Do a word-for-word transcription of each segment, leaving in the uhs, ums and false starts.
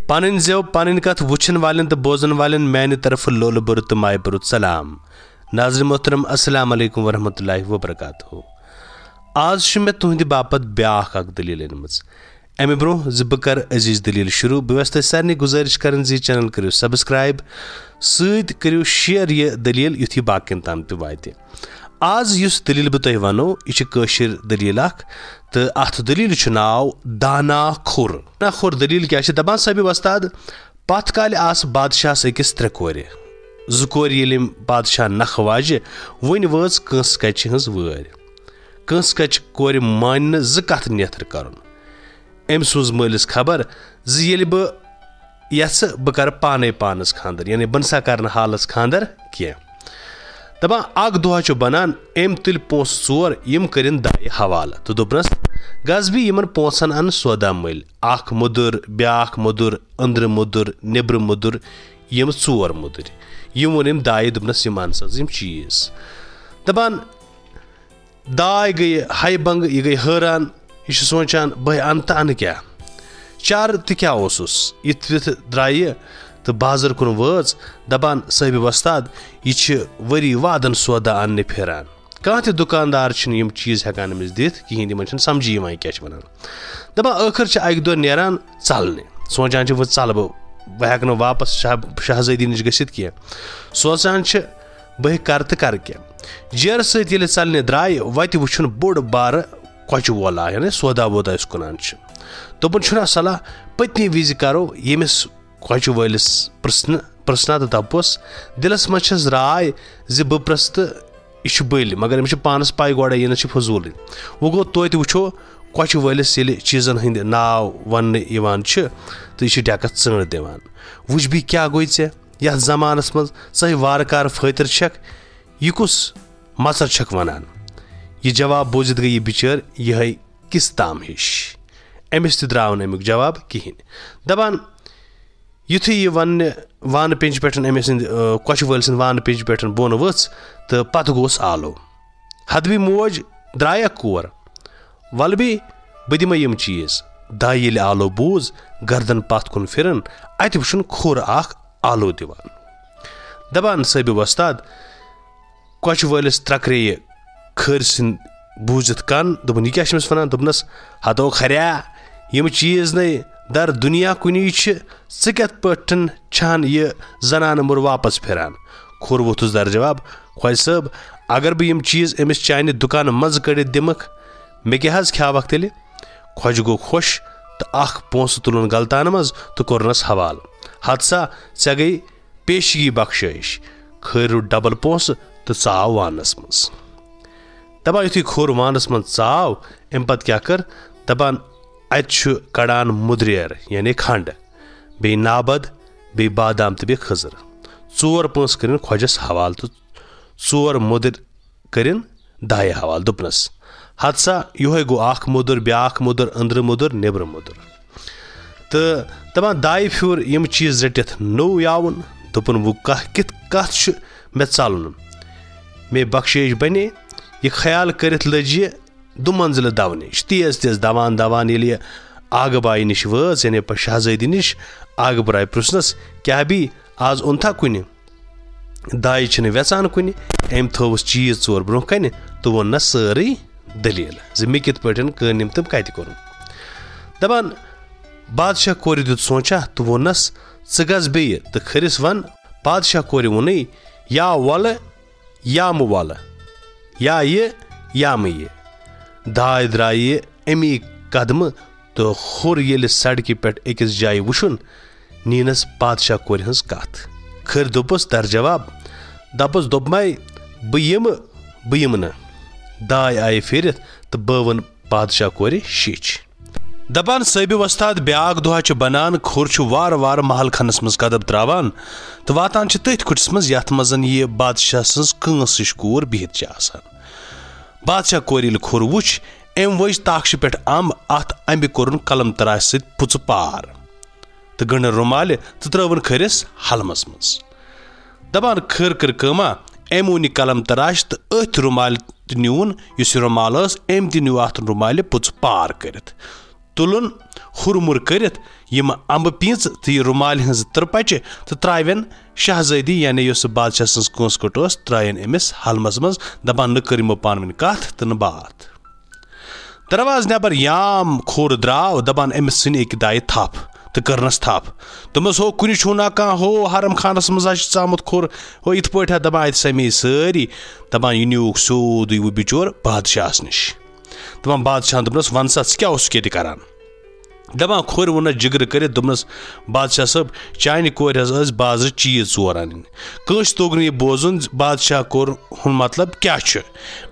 پنٕنۍ زٮ۪و، پنٕنۍ کتھ وٕچھن والٮ۪ن تہٕ بوزن والٮ۪ن میانہِ طرفہٕ لولہٕ بوٚرُت تہٕ مایہِ بوٚرُت سلام۔ ناظرین محترم، السلام علیکم ورحمۃ اللہ وبرکاتہ۔ آز چھِ مےٚ تُہنٛدِ باپتھ بیاکھ اکھ دٔلیٖل أنمٕژ۔ امہِ برونٛہہ زِ بہٕ کرٕ أزِچ دٔلیٖل شروع، بہٕ یژھٕ تۄہہِ سارنٕے گُزٲرِش کرٕنۍ زِ یہِ channel کٔرِو subscribe، سۭتۍ کٔرِو share یہِ دٔلیٖل، یُتھ یہِ باقین تام تہِ واتہِ۔ آز یُس دٔلیٖل بہٕ تۄہہِ وَنو، یہِ چھِ کٲشِر دٔلیٖل اکھ، تہٕ اَتھ دٔلیٖلہِ چھُ ناو دانا کھوٚر۔ دانا کھوٚر دٔلیٖل کیٛاہ چھِ؟ دَپان صٲبِ وۄستاد، پَتھ کالہِ آسہٕ بادشاہَس أکِس ترٛےٚ کورِ۔ زٕ کورِ ییٚلہِ أمۍ بادشاہ نَکھٕ واجہِ، وۄنۍ وٲژ کٲنٛسہٕ کَچہِ ہٕنٛز وٲرۍ۔ کٲنٛسہٕ کَچہِ کورِ مانہِ نہٕ زٕ کَتھ نیتھٕر کَرُن۔ أمۍ سوٗز مٲلِس خبر زِ ییٚلہِ بہٕ یژھٕ، بہٕ کرٕ پانے پانس خانٛدر، یعنی بہٕ نسا کرٕ نہٕ حالس خانٛدر کینٛہہ۔ دپان، اکھ دۄہ چھُ بنان، أمۍ تُلۍ پونٛسہٕ ژور، یِم کٔرِن دایہِ حوالہٕ تہٕ دوٚپنس، گژھ بہٕ یِمن پونٛسن انہٕ سودا مٔلۍ، اکھ مُدُر، بیاکھ مُدُر، أنٛدرٕ مُدُر، نیٚبرٕ مُدُر، یِم ژور مُدٕرۍ۔ یِم ووٚن أمۍ دایہِ، دوٚپنس، یِم ان سا ژٕ یِم چیٖز۔ دپان، داے گٔیہِ ہاے بنگہٕ، یہِ گٔیہِ حٲران، یہِ چھُ سونٛچان، بہٕ اَنہٕ تہٕ اَنہٕ کیٛاہ؟ چارٕ تہِ کیٛاہ اوسُس؟ یِتھ وِتھ درٛایہِ یہِ تہٕ بازر کُن وٲژ، دَپان، صٲحبِ وۄستاد، یہِ چھِ ؤری وادن سودا اَننہِ پھِران۔ کانٛہہ تہِ دُکاندار چھُنہٕ یِم چیٖز ہٮ۪کان أمِس دِتھ کِہیٖنۍ، یِمن چھُنہٕ سمجھی یِوان یہِ کیٛاہ چھِ وَنان۔ دَپان، ٲخٕر چھِ اَکہِ دۄہ نیران ژَلنہِ۔ سونٛچان چھِ، وۄنۍ ژَلہٕ بہٕ، بہٕ ہٮ۪کہٕ نہٕ واپس شاہ-، شاہزٲدی نِش گٔژھِتھ کینٛہہ۔ سونٛچان چھِ، بہٕ ہے کرٕ تہٕ کرٕ کیٛاہ؟ جیرٕ سۭتۍ ییٚلہِ ژَلنہِ درٛایہِ، وَتہِ وُچھُن بوٚڑ بارٕ کۄچہِ وولا، یعنی سودا وودا یُس کٕنان چھِ۔ دوٚپُن، چھُنہ صلاح، پٔتمہِ وِزِ کرو ییٚمِس کۄچہِ وٲلِس پرٛژھنہٕ، پرٛژھنا تہٕ دَپوس، دِلس منٛز چھَس راے زِ بہٕ پرٛژھٕ تہٕ یہِ چھُ بٔلۍ، مگر أمِس چھِ پانس پَے گۄڈَے، یہِ نہ چھِ فضوٗلٕے۔ وۄنۍ گوٚو، توتہِ وٕچھو کۄچہِ وٲلِس ییٚلہِ چیٖزن ہٕنٛدۍ ناو وننہٕ یِوان چھِ تہٕ یہِ چھِ ڈٮ۪کس ژٲنٛڈ دِوان۔ وٕچھ بہٕ کیٛاہ گوٚے ژےٚ؟ یتھ زمانس منٛز ژٕے وارٕ کارٕ فٲطر چھکھ، یہِ کُس مژر چھکھ ونان؟ یہِ جواب بوٗزِتھ گٔے یہِ بِچٲر یِہے کِس تام ہِش۔ أمِس تہِ درٛاو نہٕ امیُک جواب کِہینۍ۔ دپان، یُتھُے یہِ وننہِ وانہٕ پیٚنٛجہِ پٮ۪ٹھ أمۍ سٕنٛدِ، آ، کۄچھِ وٲلۍ سٕنٛدِ وانہٕ پیٚنٛجہِ پٮ۪ٹھ بۄن ؤژھ تہٕ پتہٕ گوس آلو۔ ہتبی موج درٛایکھ کور، ولہٕ بی بہٕ دِمے یِم چیٖز۔ دایہِ ییٚلہِ آلو بوٗز، گردن پتھ کُن پھِرن، اتہِ وُچھُن کھوٚر اکھ آلو دِوان۔ دپان، صٲبِ وۄستاد، کۄچھِ وٲلِس ترکرے یہِ کھٔرۍ سٕنٛدۍ بوٗزِتھ کن، دوٚپُن، یہِ کیٛاہ چھِ أمِس ونان؟ دوٚپنس، ہتو خریا، یِم چیٖز نے در دُنیا کُنی چھِ، ژٕ کِتھ پٲٹھۍ چھان یہِ زنانہٕ موٚر واپس پھِران؟ کھوٚر ووٚتھُس در جواب، خۄجہِ صٲب، اگر بہٕ یِم چیٖز أمِس چانہِ دُکانہٕ منٛزٕ کٔڑِتھ دِمکھ، مےٚ کیٛاہ حض کھیاوکھ تیٚلہِ؟ خۄجہِ گوٚو خۄش تہٕ اکھ پونٛسہٕ تُلُن گلتانہٕ منٛز تہٕ کوٚرنس حوالہٕ۔ ہتہٕ سا، ژےٚ گٔے پیشگی بخشٲیش۔ کھٲرۍ روٚٹ ڈبل پونٛسہٕ تہٕ ژاو وانس منٛز۔ دپان، یُتھُے کھوٚر وانس منٛز ژاو، امہِ پتہٕ کیٛاہ کٔر؟ دپان، اتہِ چھُ کڑان مُدریر، یعنی کھنڈ، بیٚیہِ نابد، بیٚیہِ بادام تہٕ بیٚیہِ کھٔزٕر۔ ژور پونٛسہٕ کٔرِن خۄجس حوالہٕ تہٕ ژور مُدٕرۍ کٔرِن دایہِ حوالہٕ۔ دوٚپنس، ہتہٕ سا، یِہوے گوٚو اکھ مُدُر، بیاکھ مُدُر، أنٛدرٕ مُدُر، نیٚبرٕ مُدُر۔ تہٕ دپان، دایہِ پھیوٗر یِم چیٖز رٔٹِتھ نوٚو یاوُن۔ دوٚپُن، وۄنۍ کَتھ، کِتھ، کَتھ چھُ مےٚ ژَلُن؟ مےٚ بخشیش بنے۔ یہِ خیال کٔرِتھ لٔج یہِ دُمنزلہٕ دونِش۔ تیز تیز دوان دوان ییٚلہِ یہِ آگہٕ بایہِ نِش وٲژ، یعنی پَتہٕ شاہزٲدی نِش، آگہٕ براے پرٛژھنَس، کیٛاہ بی، آز اوٚنتھا کُنہِ؟ دایہِ چھِنہٕ وٮ۪ژان کُنہِ۔ أمۍ تھٲوٕس چیٖز ژور برٛونٛہہ کنہِ تہٕ ووٚننَس سٲرٕے دٔلیٖل زِ مےٚ کِتھ پٲٹھۍ کٔر یِم تہٕ کَتہِ کوٚرُن۔ دَپان، بادشاہ کورِ دیُت سونٛچا تہٕ ووٚننَس، ژٕ گژھ بیٚیہِ تہٕ کھٔرِس وَن۔ بادشاہ کورِ ووٚنُے، یا وَلہٕ یا مہٕ وَلہٕ، یا یہِ یا مہٕ یہِ۔ داے درٛایہِ اَمی قدمہٕ تہٕ کھوٚر ییٚلہِ سڑکہِ پٮ۪ٹھ أکِس جایہِ وُچھُن، نیٖنَس بادشاہ کورِ ہٕنٛز کتھ۔ کھٔرۍ دوٚپُس در جواب، دپُس، دوٚپمَے، بہٕ یِمہٕ، بہٕ یِمہٕ نہٕ۔ داے آیہِ پھیٖرِتھ تہٕ بٲوٕن بادشاہ کورِ شیٚچھ۔ دپان، صٲبِ وۄستاد، بیاکھ دۄہا چھُ بنان، کھوٚر چھُ وارٕ وارٕ محل خانس منٛز قدم تراوان تہٕ واتان چھِ تٔتھۍ کُٹھِس منٛز، یتھ منٛز یہِ بادشاہ سٕنٛز کٲنٛسٕچ کوٗر بِہِتھ چھِ آسان۔ بادشاہ کورِ ییٚلہِ کھوٚر وُچھ، أمۍ ؤج تاخچہِ پٮ۪ٹھ امب، اتھ امبہِ کوٚرُن قلم تراشہِ سۭتۍ پُژٕ پار تہٕ گٔنڈٕن رُمالہِ تہٕ ترٲوٕن کھٔرِس حلمس منٛز۔ دپان، کھٔر کٔر کٲما، أمۍ اوٚن یہِ قلم تراش تہٕ أتھۍ رُمالہِ تہِ نیوٗن، یُس یہِ رُمال ٲس، أمۍ تہِ نیوٗ اتھ رُمالہِ پُژٕ پار کٔرِتھ۔ تُلُن ہُرمُر کٔرِتھ یِم امبہٕ پیٖنژٕ تہٕ یہِ رُمالہِ ہٕنٛز ترٛپچہِ تہٕ ترٛاوٮ۪ن شہزٲدی، یعنی یۄس سُہ بادشاہ سٕنٛز کٲنٛسہٕ کٔٹ ٲس، ترٛایَن أمِس حلمس منٛز، دپان، نہٕ کٔرِو پانہٕ ؤنۍ کتھ تہٕ نہٕ باتھ۔ دروازٕ نٮ۪بر یام کھوٚر درٛاو، دپان، أمِس ژھٕنۍ أکۍ دایہِ تھپھ تہٕ کٔرنس تھپھ۔ دوٚپمس، ہو کُنہِ چھُو نا کانٛہہ، ہو حرم خانس منٛز ہا چھُ ژامُت کھوٚر، ہو یِتھ پٲٹھۍ ہا، دپان، اتہِ سمے سٲری، دپان، یہِ نیوٗکھ سیوٚدُے وۄنۍ بِچور بادشاہس نِش۔ دپان، بادشاہن دوٚپنس، ون سا، ژٕ کیٛاہ اوسُکھ ییٚتہِ کران؟ دپان، کھورِ ووٚننس جگرٕ کٔرِتھ، دوٚپنس، بادشاہ صٲب، چانہِ کورِ حظ ٲسۍ بازرٕ چیٖز ژور انٕنۍ۔ کٲنٛسہِ توٚگ نہٕ یہِ بوزُن زِ بادشاہ کور ہُنٛد مطلب کیٛاہ چھُ۔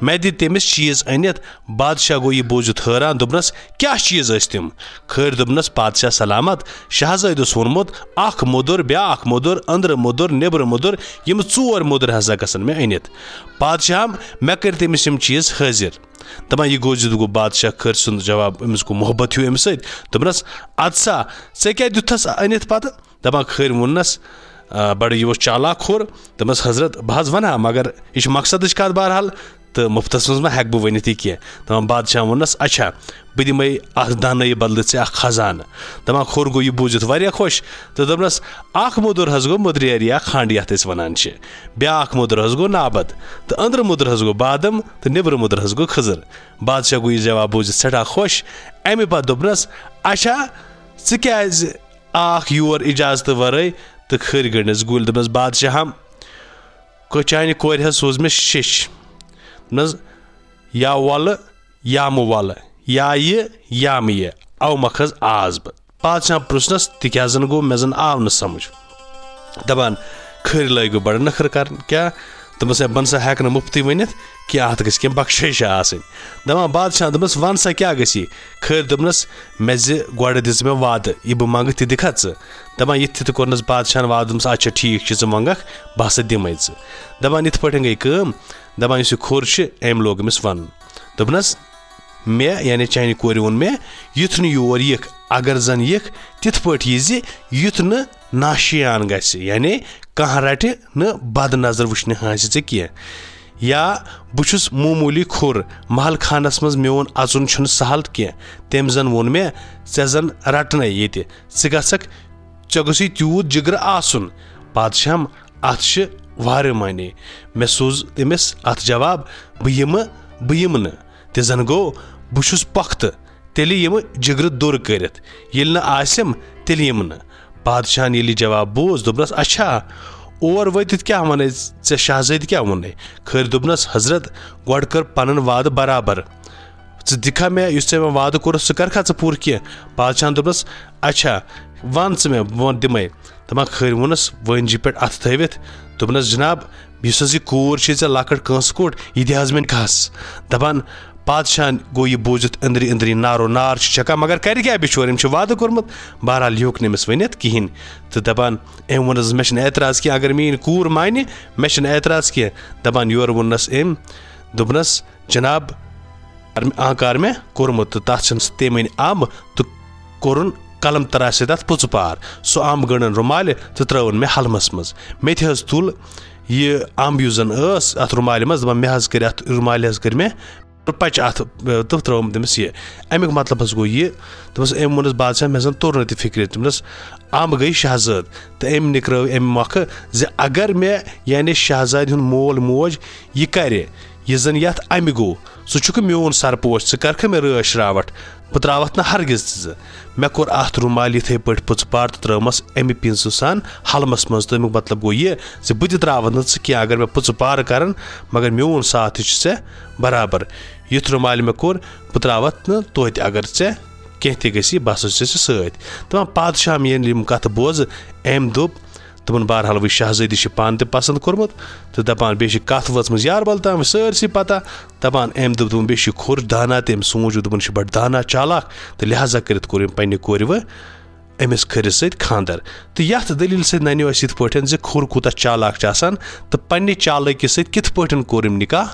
مےٚ دِتۍ تٔمِس چیٖز أنِتھ۔ بادشاہ گوٚو یہِ بوٗزِتھ حٲران، دوٚپنس، کیٛاہ چیٖز ٲسۍ تِم؟ کھٲرۍ دوٚپنس، پادشاہ سلامت، شہزٲدۍ اوس ووٚنمُت، اکھ موٚدُر، بیٛاکھ موٚدُر، أنٛدرٕ موٚدُر، نیٚبرٕ موٚدُر، یِم ژور موٚدُر ہسا گژھن مےٚ أنِتھ۔ پادشاہم، مےٚ کٔرۍ تٔمِس یِم چیٖز حٲضِر۔ دپان، یہِ گوٚو زِ گوٚو بادشاہ کھٲرۍ سُنٛد جواب، أمِس گوٚو محبت ہیوٗ أمِس سۭتۍ۔ دوٚپنس، اَدٕ سا، ژےٚ کیٛاہ دیُتتھس أنِتھ پتہٕ؟ دپان، کھٲرۍ ووٚننس، آ، بڑٕ یہِ اوس چالاک کھوٚر۔ دوٚپنس، حضرت، بہٕ حظ ونہٕ ہا، مگر یہِ چھِ مقصدٕچ کتھ بہرحال، تہٕ مُفتس منٛز ما ہٮ۪کہٕ بہٕ ؤنِتھ یہِ کینٛہہ؟ دپان، بادشاہ ووٚننس، اچھا، بہٕ دِمے اتھ دانٲیی بدلہٕ ژےٚ اکھ خزانہٕ۔ دپان، کھوٚر گوٚو یہِ بوٗزِتھ واریاہ خۄش تہٕ دوٚپنس، اکھ موٚدُر حظ گوٚو مٔدریر یا کھنٛڈ یتھ أسۍ ونان چھِ، بیٛاکھ موٚدُر حظ گوٚو نابد، تہٕ أنٛدرٕ موٚدُر حظ گوٚو بادم، تہٕ نیٚبرٕ موٚدُر حظ گوٚو کھٔزٕر۔ بادشاہ گوٚو یہِ جواب بوٗزِتھ سٮ۪ٹھاہ خۄش۔ اَمہِ پتہٕ دوٚپنس، اچھا، ژٕ کیٛازِ آکھ یور اجازتہٕ ورٲے؟ تہٕ کھٔرۍ گٔنٛڈِس گُلۍ۔ دوٚپنس، بادشاہم، کو چانہِ کورِ حظ سوز مےٚ شیٚچھ۔ دوٚپنس، یا وۄلہٕ یا مہٕ وۄلہٕ، یا یہِ یا مہٕ یہِ، اَوٕ مۄکھ حظ آس بہٕ۔ پادشاہ پرٛژھنس، تہِ کیٛاہ زن گوٚو؟ مےٚ زن آو نہٕ سمجھ۔ دپان، کھٔرۍ لٲگِو بڑٕ نخرٕ کرٕنۍ۔ کیٛاہ؟ دوٚپمس، ہے، بہٕ نسا ہٮ۪کہٕ نہٕ مُفتٕے ؤنِتھ کینٛہہ، اتھ گژھِ کینٛہہ بخشش آسٕنۍ۔ دپان، بادشاہ، دوٚپمس، ون سا، کیٛاہ گژھی؟ کھٔرۍ دوٚپنس، مےٚ زِ گۄڈٕ دِژ مےٚ وعدٕ، یہِ بہٕ منگہٕ، تہِ دِکھا ژٕ؟ دپان، یِتھ تہِ تہِ کوٚرنس بادشاہن وعدٕ، دوٚپمس، اچھا، ٹھیٖک چھُ، ژٕ منگکھ، بہٕ ہسا دِمے ژٕ۔ دپان، یِتھ پٲٹھۍ گٔے کٲم، دپان، یُس یہِ کھوٚر چھُ، أمۍ لوگ أمِس ونُن۔ دوٚپنس، مےٚ، یعنی چانہِ کورِ ووٚن مےٚ، یُتھ نہٕ یور یِکھ، اگر زن یِکھ، تِتھ پٲٹھۍ یہِ زِ یُتھ نہٕ ناشیان گژھِ، یعنی کانٛہہ رٹہِ نہٕ بد نظر وٕچھنہِ ہٲنٛسہِ ژےٚ کینٛہہ۔ یا بہٕ چھُس معموٗلی کھوٚر، محل خانس منٛز میون اژُن چھُنہٕ سہل کینٛہہ۔ تٔمۍ زن ووٚن مےٚ، ژےٚ زن رٹنے ییٚتہِ، ژٕ گژھکھ، ژےٚ گوٚژھُے تیوٗت جگرٕ آسُن۔ پادشاہم، اتھ چھِ وارٕ معنی۔ مےٚ سوٗز تٔمِس اتھ جواب، بہٕ یِمہٕ، بہٕ یِمہٕ نہٕ۔ تہِ زن گوٚو، بہٕ چھُس پۄختہٕ، تیٚلہِ یِمہٕ جگرٕ دوٚر کٔرِتھ، ییٚلہِ نہٕ آسٮ۪م، تیٚلہِ یِمہٕ نہٕ۔ پادشاہن ییٚلہِ یہِ جواب بوٗز، دوٚپنس، اچھا، اور وٲتِتھ کیٛاہ ونے ژےٚ؟ شہزٲدۍ کیٛاہ ووٚنے؟ کھٲرۍ دوٚپنس، حضرت، گۄڈٕ کٔر پنُن وعدٕ برابر۔ ژٕ دِکھا مےٚ، یُس ژےٚ مےٚ وعدٕ کوٚرُتھ، سُہ کَرکھا ژٕ پوٗرٕ کینٛہہ؟ پادشاہَن دوٚپنَس، اچھا، وَن ژٕ مےٚ، بہٕ وَن دِمَے۔ دَپان، کھٔرۍ ووٚنُس وٲنجہِ پٮ۪ٹھ اَتھٕ تھٲوِتھ، دوٚپنَس، جِناب، یُس حظ یہِ کوٗر چھِ ژےٚ لۄکٕٹ کٲنٛسہٕ کوٚٹ، یہِ دِ حظ مےٚ نِکاحَس۔ دَپان، پادشاہَن گوٚو یہِ بوٗزِتھ أنٛدری أنٛدری نارو نار چھُ چھَکان، مگر کَرِ کیٛاہ بِچور، أمۍ چھُ وعدٕ کوٚرمُت۔ بہرحال، یہِ ہیوٚک نہٕ أمِس ؤنِتھ کِہیٖنۍ۔ تہٕ دَپان، أمۍ ووٚنُس، مےٚ چھِنہٕ اعتراض کینٛہہ، اگر میٛٲنۍ کوٗر مانہِ، مےٚ چھِنہٕ اعتراض کینٛہہ۔ دَپان، یورٕ ووٚننَس أمۍ، دوٚپنَس، جناب، آنکار مےٚ کوٚرمُت تہٕ تَتھ چھِنہٕ تٔمۍ أنۍ اَمب تہٕ کوٚرُن قلم ترٛاش سۭتۍ اَتھ پٕژٕ پار۔ سُہ اَمب گٔنٛڈٕن رُمالہِ تہٕ ترٛٲوٕن مےٚ حلمَس منٛز۔ مےٚ تہِ حظ تُل یہِ اَمب، یُس زَن ٲس اَتھ رُمالہِ منٛز، دَپان، مےٚ حظ کٔرۍ اَتھ رُمالہِ حظ کٔرۍ مےٚ پَچہِ اَتھ، تہٕ ترٛٲوٕم تٔمِس یہِ۔ اَمیُک مطلب حظ گوٚو یہِ، دوٚپمَس، أمۍ ووٚنُس، بادشاہ، مےٚ زَن توٚر نہٕ تہِ فِکرِ۔ دوٚپنَس، اَمب گٔے شہزٲد تہٕ أمۍ نِکرٲو اَمہِ مۄکھٕ زِ اگر مےٚ، یعنی شہزادِ ہُنٛد مول موج، یہِ کَرِ، یہِ زَن یَتھ اَمہِ گوٚو، ژٕ چھُکھ میون سرپوش، ژٕ کَرکھٕ مےٚ رٲچھ راوَٹھ، بہٕ ترٛاوَتھ نہٕ ہرگِز ژٕ۔ مےٚ کوٚر اَتھ رُمال یِتھَے پٲٹھۍ پٕژٕ پار تہٕ ترٛٲومَس اَمہِ پیٖنٛژٕ سان حلمَس منٛز۔ تَمیُک مطلب گوٚو یہِ زِ بہٕ تہِ ترٛاوَتھ نہٕ ژٕ کینٛہہ، اگر مےٚ پٕژٕ پارٕ کَرَن، مگر میون ساتھ تہِ چھُ ژےٚ برابر۔ یُتھ رُمالہِ مےٚ کوٚر، بہٕ ترٛاوَتھ نہٕ توتہِ، اگر ژےٚ کینٛہہ تہِ گژھی، بہٕ ہسا چھُسے ژےٚ سۭتۍ۔ دَپان، پادشاہ ییٚلہِ یِم کَتھٕ بوزٕ، أمۍ دوٚپ، دوٚپُن، بہرحال، وٕچھ، شہزٲدی چھِ پانہٕ تہِ پسنٛد کوٚرمُت تہٕ دَپان، بیٚیہِ چھِ کَتھ وٲژمٕژ یاربل تام، سٲرسٕے پَتہ۔ دَپان، أمۍ دوٚپ، دوٚپُن، بیٚیہِ چھِ یہِ کھوٚر دانا تہِ، أمۍ سوٗنٛچ، دوٚپُن، یہِ چھُ بَڑٕ دانا چالاک تہٕ لہذا کٔرِتھ کوٚر أمۍ پنٛنہِ کورِ وۄنۍ أمِس کھٔرِس سۭتۍ خانٛدر۔ تہٕ یَتھ دٔلیٖلہِ سۭتۍ نَنیو اَسہِ یِتھ پٲٹھۍ زِ کھوٚر کوٗتاہ چالاک چھُ آسان تہٕ پنٛنہِ چالٲکی سۭتۍ کِتھ پٲٹھۍ کوٚر أمۍ نِکاح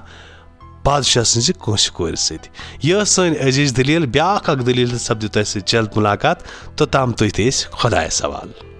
بادشاہ سٕنٛزِ کٲنٛسہِ کورِ سۭتۍ۔ یہِ ٲس سٲنۍ عزیٖز دٔلیٖل۔ بیٛاکھ اَکھ دٔلیٖل سَپدِ تۄہہِ سۭتۍ جلد مُلاقات۔ توٚتام تُہۍ تھٲیِو أسۍ خۄدایَس حوالہٕ۔